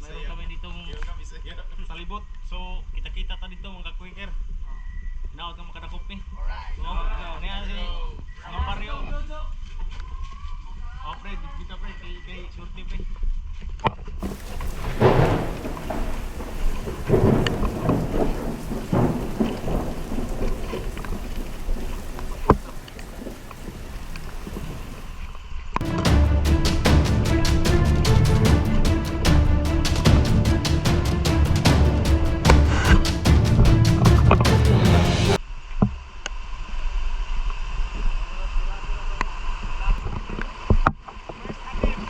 Mayroon kami ditong salibot. So kita-kita ta dito mga ka-quicker. Hinaot nga makadakop ni. Alright. So, niya si mga paryo. Oh, pre, dito pre, kay surti pre.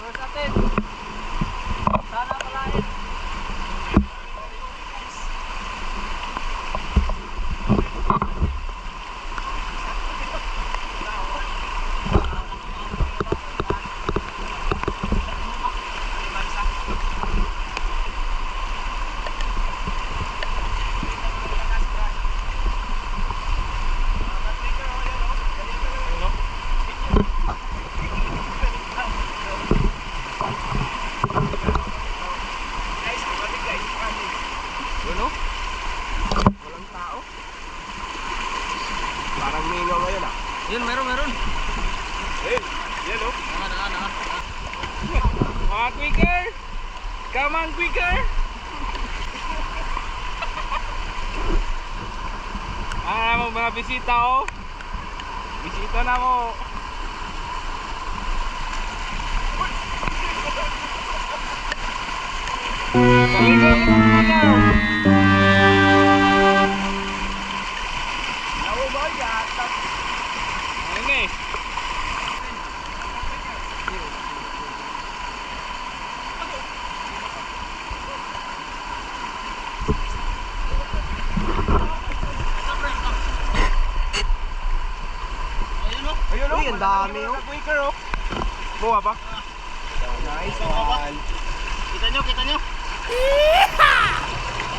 First attempt. Sana palain. Guys, grabe guys, promise. Ano? Walang tao. Parang mingaw ngayon ah. Yun, meron, meron. Eh, yan oh. Naka. Mga quicker! Come on, quicker! Ah, mo mga bisita oh. Bisita na mo. Paligo mo. Lawo ba yata? Ayun eh. Ayun oh. Ayun oh. Uy, ang dami, oh. Quicker oh. Buha pa? Nice one. Kita nyo, kita nyo.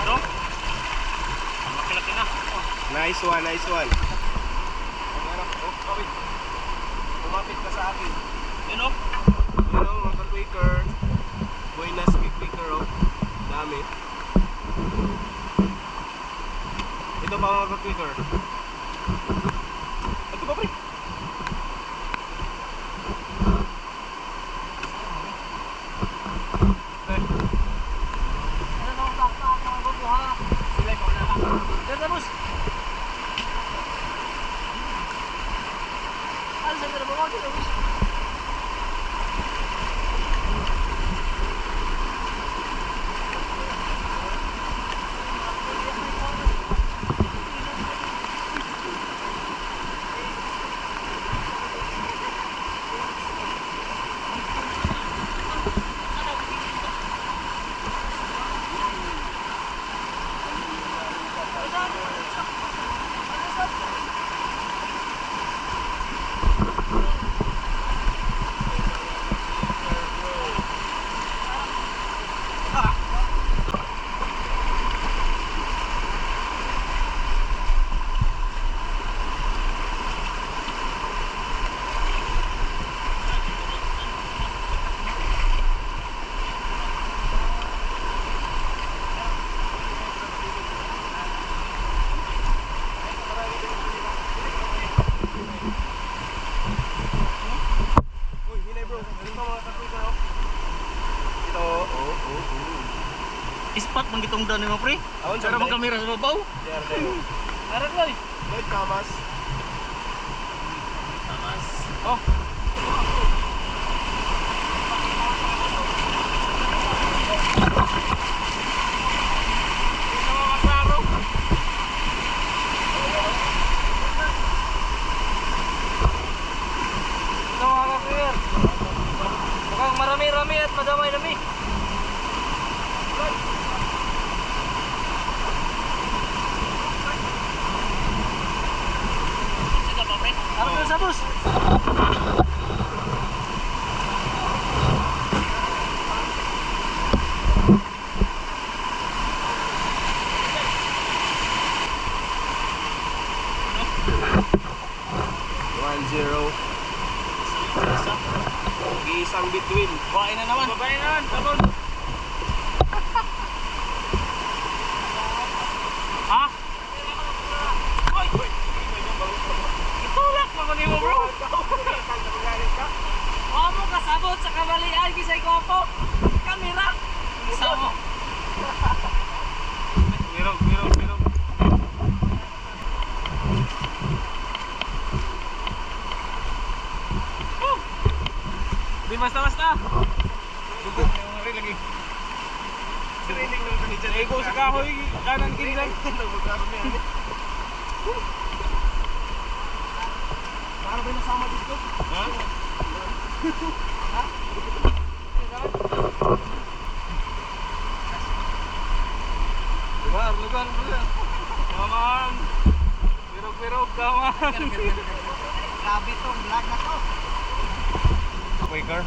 Ano? Ang laki-laki na. Nice one, nice one. Oh, kawit. Kumapit ka sa akin. Yun oh. Yun oh, mga quicker. Buenas quicker oh. Dami. Ito pa mga quicker. Ito pa pre. Ano nang takta ang mga bubuha? Sila ikaw na lang. Diyan tapos. Ano sa pero mo dito tapos? Uy, hinay bro. Ito pa mga quicker oh. Ito, oh. Ispat man gitong daan mo pre. Aon Sara man kamera sa babaw. There, there. Meron loy. Lloyd Thomas. Tamas. Oh. Ito mga klaro. Ito mga ka-clear. Mukhang marami-rami at madamay-dami. Sige pa pre. Ano sa bus? 1-0. Isa. Isang between. Babae na naman. Babae na naman. Talon. Abot sa kamalian kisay gwapo. Kamera. Samo. Wirog, wirog, wirog. Woo! Di basta-basta. Dugo yung rin lagi. Training ng kanidyan. Ego sa kahoy, kanan kinsan. Para ba nasama dito? Ha? Lugar, lugar, lugar. Come on. Wirog, wirog, come on. Grabe tong vlog na to. Quaker.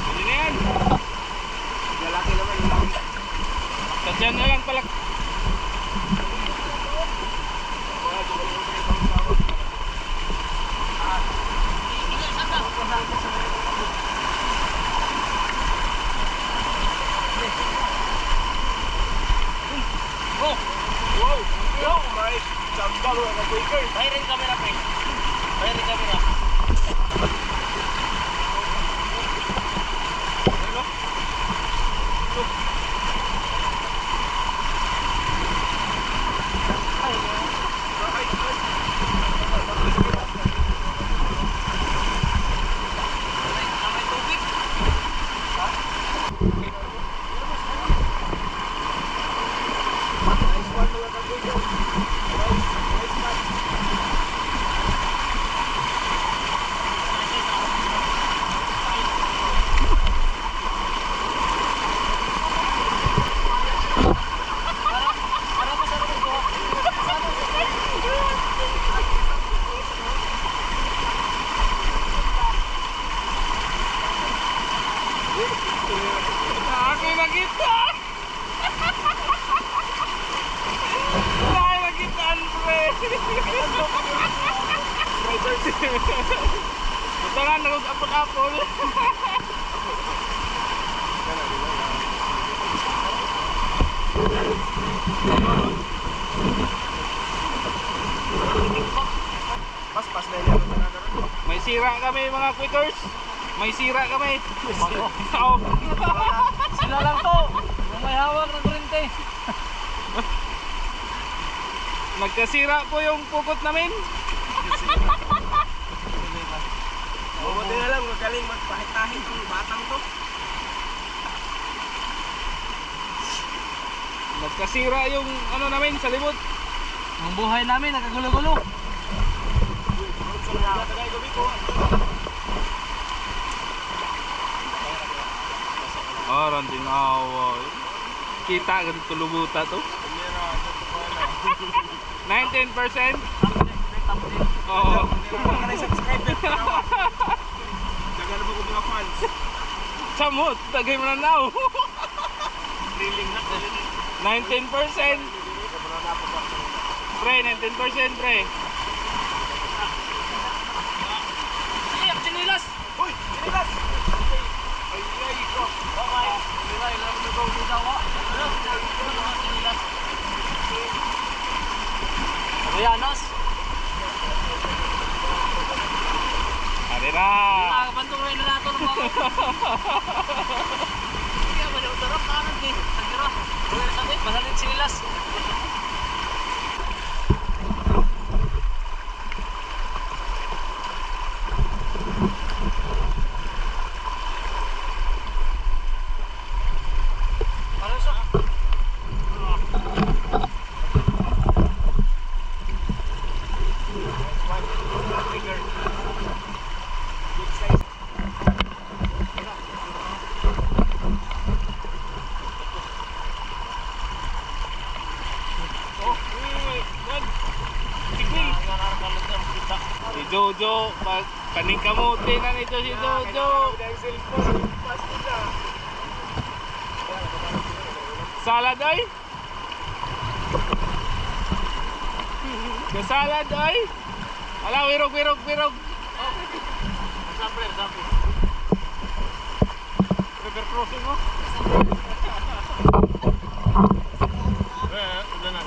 Pwede na yan. Lalaki naman, lalaki. Sadyan na lang pala. Wow! Wow! My chamba mga ka-Quaker. Bayrin camera, pre. Bayrin camera. May tubig. Nice one mga ka-Quaker. Nice, nice one. Para masarap ito. Ako'y nakita! Ay, nakita, pre! Ito nga, nag-apol-apol. Paspas na niya mga karon. May sira kami mga quickers. May sira kami. Oo. Sila lang po. Yung may hawak ng kurente. Nagkasira po yung pukot namin. Mabuti na lang magaling magpahit-tahit ang batang to. Nagkasira yung ano namin sa libot. Ang buhay namin nagkagulo-gulo. Oh, tinawa. Kita ganito tulubuta to. 19%? Oo. Mga subscriber Dagan mo ko mga fans. Samot, tagay mo na now. Thrilling na. 19%. Pre, 19% pre. Ay, ang chinilas. Uy, chinilas! Ay, ay, ko. Okay. Di ba, ilang lugaw lugaw ah. Chinilas. Avianas. Ari na. Ah, bantong rin na nato ng mga. Kaya ba yung sarap kanan di. Tagira. Masalit chinilas. Parang siya. Nice one. Trigger. Good size. Oh, uy, God. Sikul. Si Jojo, pag paningkamuti na nito si Jojo. Ang cellphone. Pasto na. Salad ay? Kasalad ay? Ala, wirog, wirog, wirog. Sampler, sampler. River crossing oh. Eh, ulanan.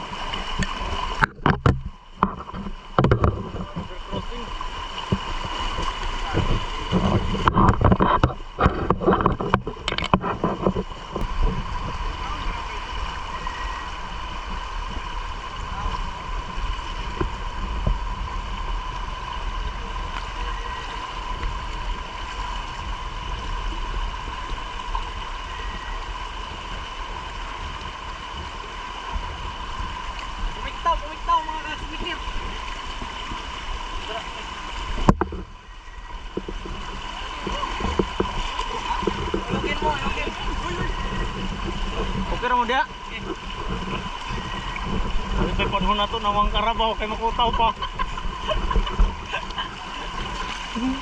mo diha. Ano pa panahon na to nawang karabaw kay makutaw pa.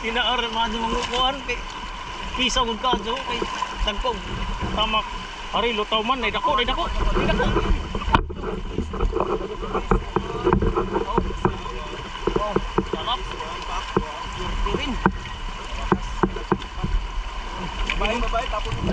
Kinaar man sa mga kuan kay pisa gud ka jo kay dagko tamak. Ari lutaw man ay dako ay dako. Ay dako. Oh, sarap. Rin. Babae, babae, tapon mo.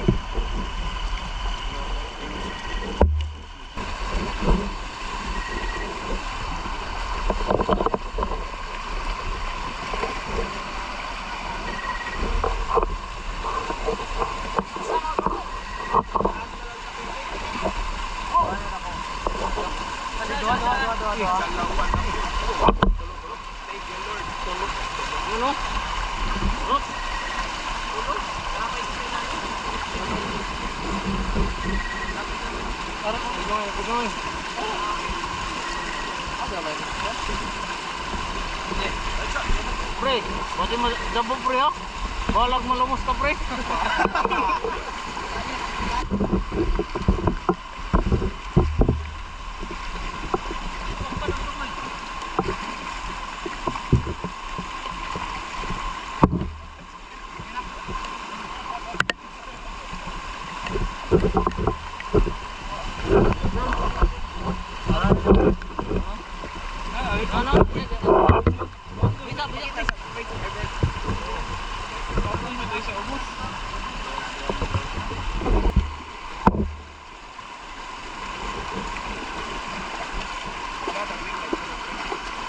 Dua, dua, dua, dua, dua. Thank you, Lord. Ano? Sarap. Parang ikaw. Pre, pati mo pre ha? Balag malumos ka pre. Ano? Bita, bita.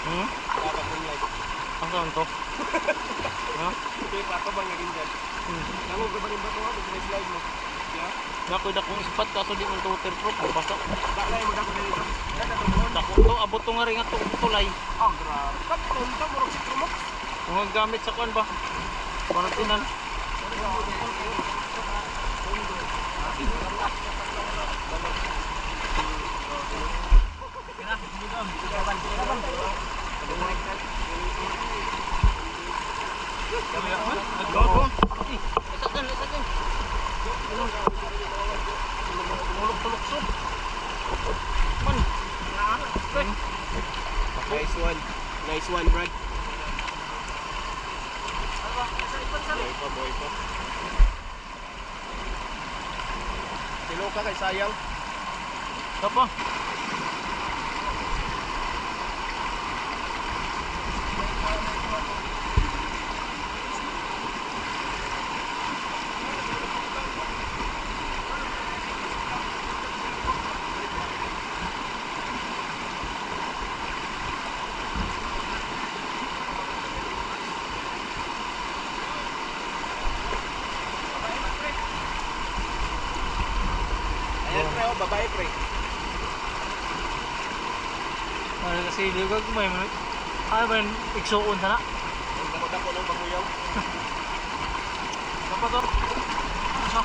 Hmm? Ang to? Ha? Okay, pato bang naging dyan? Nangog ka ba rin ba ito? Pag slide mo. Yeah? Nakoy dakong ispat kaso di man to waterproof. Basta Bakla yung magdako na dito. dako to abot to nga rin ato tulay. Ah, grabe. Patol to, murag si Trumox. Mga gamit sa kuan ba? Parang tinan. Isa din, isa din. Tumulok-tulok so. Man. Nice one. Nice one, Brad. Boy pa, boy pa. Silo ka kay sayang. Ito pa. Ayan, pre, oh, babae, pre. Ano kasi ligog mo eh. Ano ba yun? Igsuon na na? Ang dako-dako ng baguyaw. Ito pa to. Asa?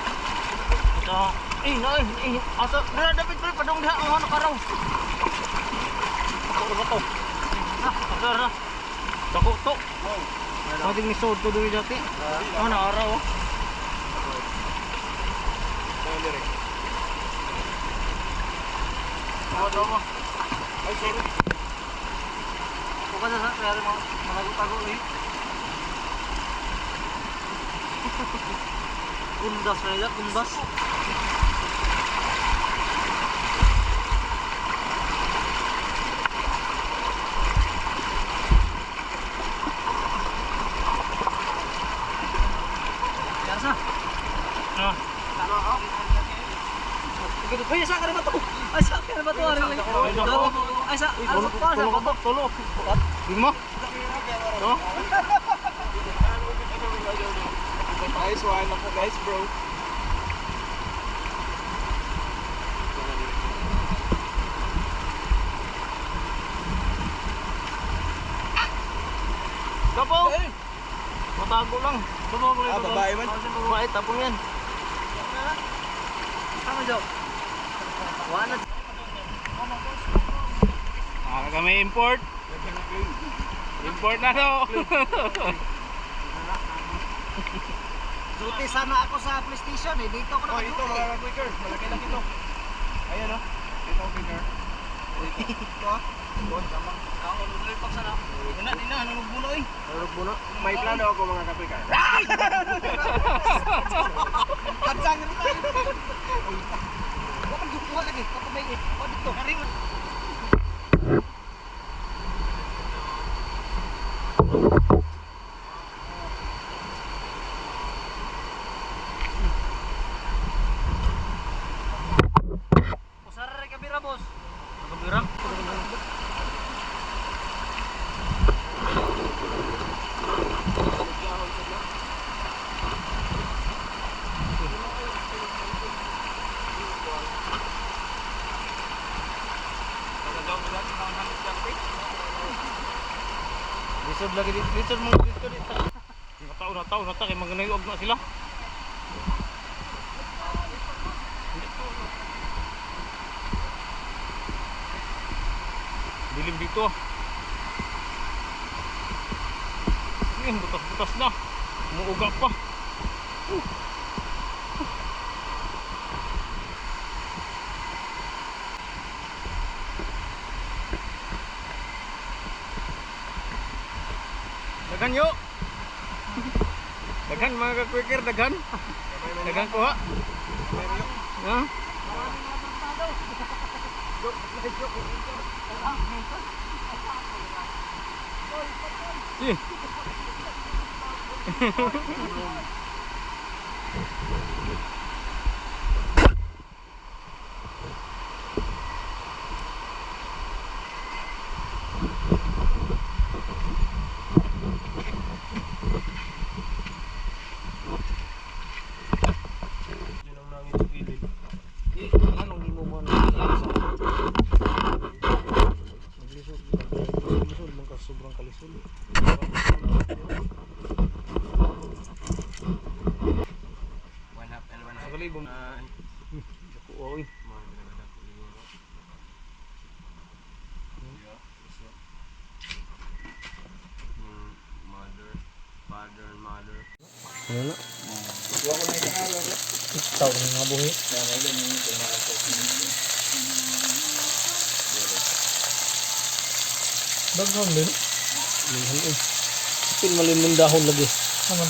Ito. Eh, na eh. Asa? Dira, David, pre, padong diha ang ano karaw. Dako ba to? Ah, asa na. Dako to. Wow. Pwedeng ni sod to diri dati. Oh, na araw oh. Ayan, dire. Oh, dama. Ay, sorry. Bukan sa kaya mga malago-tago eh. Kundas na nila, kundas. Yarsa. Ah. Ay, sa ka na ba to? Ay, sa ka na ba to? Ay, sa, Tulo, tulo ka ba? Tulo. Lima. To. Nice one. Nice, bro. Kapo. Matago lang. Ah, babae man. Babae, tapong yan. Tama, Jo. Wala. Ah, kami import. Import na to. Duty sana ako sa PlayStation eh. Dito ako Oh, ito nakaduty. mga quicker. Malaki-laki ito. Ayan oh. Dito ako Quicker. Dito ah. Kaon uloy pag sana. Una din na anong buno eh. Nalog buno. May plano ako mga ka-Quicker. Kadsang na tayo. Wa man dukuha lagi. Kapag eh. O dito. Usara ra kamera, boss. Nakabira. Lisod lagi dito, lisod mga dito dito. Natao na tao na ta kay mga na sila. Dilim dito ah. Ngayon, butas-butas na. Umuuga pa. Daghan yo. Daghan mga ka-quicker, daghan. Daghan kuha. Ha? Eh. Yun ang nangit sa gilid. Eh, anong imo mo na Naglisod, naglisod man ka sobrang kalisod. One half and one half. Sa kalibong. Ah, Dako oy. mga pinagdako siguro. Yeah, isa. Yung mother, father and mother. Ano na? Itaw ng mga buhi. Daghan din. Daghan eh. Pin malimon dahon lagi. Naman.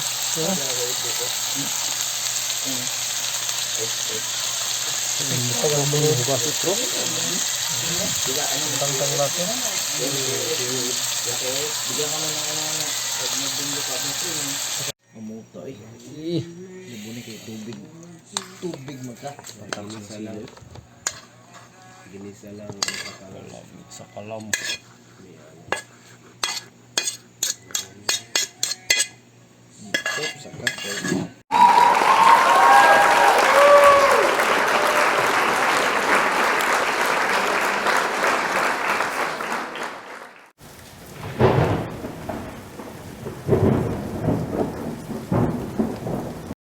Tangtang natin. Umuto eh. Eh, Libuni kay tubig. Tubig man ka. Ginisa lang. Ginisa lang. Sa kalam. sa kalam. Top sa ka.